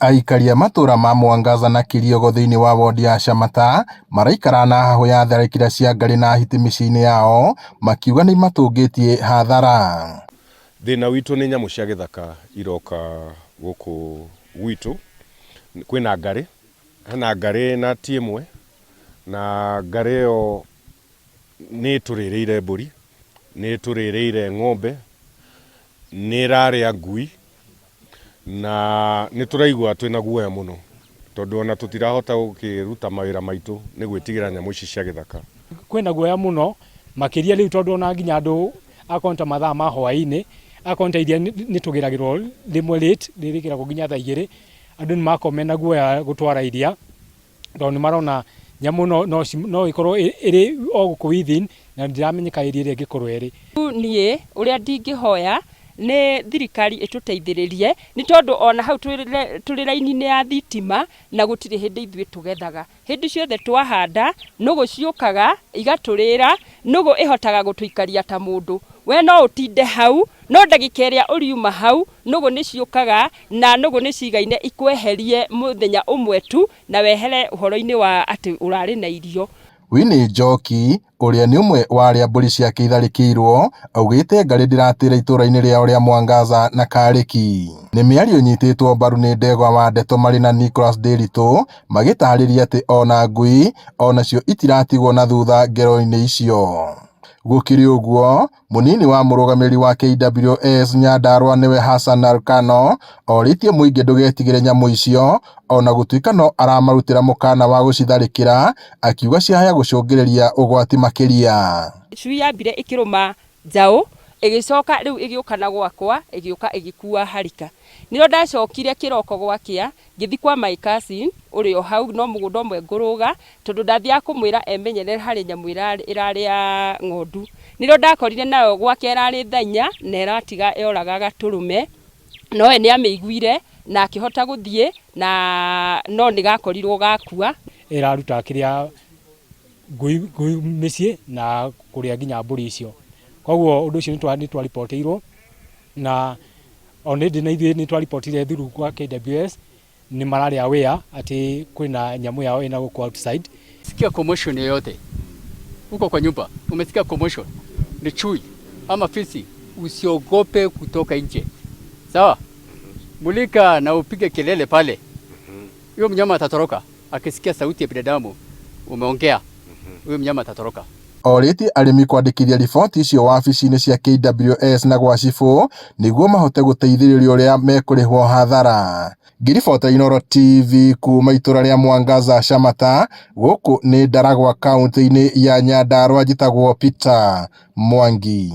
Aikari a matũra ma Mwangaza na Kiriogo thĩinĩ wa wondi ya Shamata maraikara na hahũ ya tharĩkĩra cia ngarĩ na hiti mĩciĩ-inĩ yao makiuga nĩimatũngĩtie hathara. Thĩna witũ nĩ nyamũ cia gĩthaka iroka gũkũ gwitũ, kwĩna ngarĩ, hena ngarĩ na ti ĩmwe, na ngarĩ ĩyo nĩ ĩtũrĩrĩire mbũri, nĩ ĩtũrĩrĩire ng'ombe, nĩ ĩrarĩa ngui, na nĩ tũraigua twĩna guoya mũno tondũ ona tũtirahota gũkĩruta mawĩra maitũ nĩ gwĩtigĩra nyamũ ici cia gĩthaka. Kwĩna guoya mũno makĩria rĩu tondũ ona nginya andũ akorwo nĩ ta mathaa ma hwaĩ-inĩ, akorwo nĩ ta iria nĩ tũgĩragĩrwo rĩmwe late, rĩrĩgĩragwo nginya thaa igĩrĩ, andũ nĩ makoragwo mena guoya gũtwara iria. Tondũ nĩ marona nyamũ no, no, no ĩkorwo ĩrĩ o gũkũ within na ndĩramenyeka area ĩrĩa ĩngĩkorwo ĩrĩ. Niĩ ũrĩa ndingĩhoya nĩ thirikari ĩtũteithĩrĩrie nĩ tondũ ona hau tũrĩ raini-inĩ ya thitima na gũtirĩ hĩndĩ ithuĩ tũgethaga. Hĩndĩ ciothe twahanda nũgũ ciũkaga igatũrĩra, nũgũ ĩhotaga gũtũikaria ta mũndũ. We no ũtinde hau no ndagĩka ĩrĩa ũriuma hau nũgũ nĩ ciũkaga na nũgũ nĩ cigaine ikweherie mũthenya ũmwe tu na wehere ũhoro-inĩ wa atĩ ũrarĩ na irio. Winnie Njoki, ũrĩa nĩ ũmwe wa arĩa mbũri ciake itharĩkĩirwo, augĩte ngarĩ ndĩratĩra itũra-inĩ rĩao rĩa Mwangaza na Karĩki. Nĩ mĩario ĩnyitĩtwo mbaru nĩ Ndegwa wa Ndeto marĩ na Nicholas Ndiritu magĩtarĩria atĩ ona ngui onacio itiratigwo na thutha ngero-inĩ icio. Gũkĩrĩ ũguo, Mũnini wa mũrũgamĩrĩri wa KWS Nyandarua nĩwe Hassan Alkano orĩtie mũingĩ ndũgetigĩre nyamũ icio ona gũtuĩka no aramarutĩra mũkana wa gũcitharĩkĩra akiuga ciahaya gũcũngĩrĩria ũgwati makĩria. Cui yambire ĩkĩrũma njaũ, ĩgĩcoka rĩu ĩgĩũka na gwakwa, ĩgĩũka ĩgĩkua harika. Nĩrĩo ndacokire kĩroko gwakĩa, Ngĩthiĩ kwa my cousin ũrĩ o hau no mũgũnda ũmwe ngũrũga, tondũ ndathiaga kũmwĩra emenyerere harĩ nyamũ ĩrarĩa ng'ondu. Nĩrĩo ndakorire nayo gwake ĩrarĩ thaa inya na ĩratiga yoraga gatũrũme, no we nĩ amĩiguire na akĩhota gũthiĩ na no nĩ gakorirwo gakua. Ĩraruta kĩrĩa ngui ngui mĩciĩ na kũrĩa nginya mbũri icio. Koguo ũndũ ũcio nĩ twaribotĩirwo na Already na ithuĩ nĩ twaribotire through kwa KWS nĩ mararĩ aware atĩ kwĩna nyamũ yao ĩna gũkũ outside. Sikia commotion yoyote huko kwa nyumba, umesikia commotion ni chui ama fisi, usiogope kutoka nje, sawa? Mulika na upige kelele pale, huyo mnyama atatoroka akisikia sauti ya binadamu umeongea, huyo mnyama atatoroka. Orĩtie arĩmi kwandĩkithia riboti icio wabici-inĩ cia KWS na gwa cibũ nĩguo mahote gũteithĩrĩrio ũrĩa mekũrĩhwo hathara. Ngĩribotera Inooro TV kuma itũra rĩa Mwangaza Shamata, gũkũ nĩ Ndaragwa kaũntĩ-inĩ ya Nyandarua njĩtagwo Peter Mwangi.